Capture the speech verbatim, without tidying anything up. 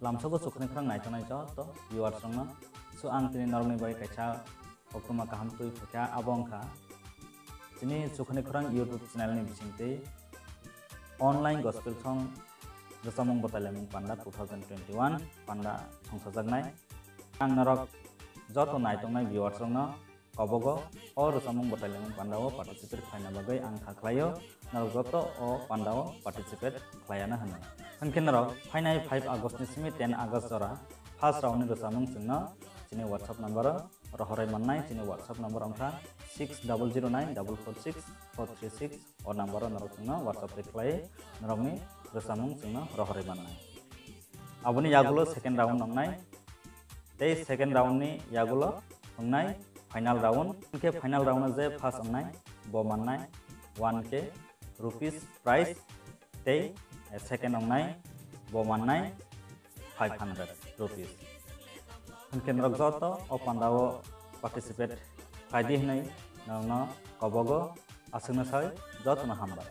Lamsogo Chukhani Khorang naitongnai joto viewers rokno. So ang tini norokni bagwi kaisa koktwma kaham twi phaikha, abo wngkha chini Chukhani Khorang YouTube channel ni bisingtwi online gospel song rwchapmung bwtailaimung panda two thousand twenty-one panda songsajaknai. Ang norok joto naitongnai viewers rokno kobogo o rwchapmung bwtailaimung pandao participate khlaina bagwi ang kha khlaio, norok joto o pandao participate khlaiana hwnwi. Hwnkhe norok phainai five August ni simi ten August jora first round ni rwchapmung chwngno chini WhatsApp number o rohorwi mannai. Chini WhatsApp number wngkha six double zero nine double four six four three six. O number o norok chwngno WhatsApp tei khlai norokni rwchapmung chwngno rohorwi mannai. Aboni yagulo second round wngnai. Tei second round ni yagulo wngnai final round. Hwnkhe final round o je first wngnai bo mannai one K rupees prize tei second wngnai bo mannai five hundred rupees. Hwnkhe norok joto o pandao participate khlaidi hwnwi norokno kobogo aswkno sai jotono hambai.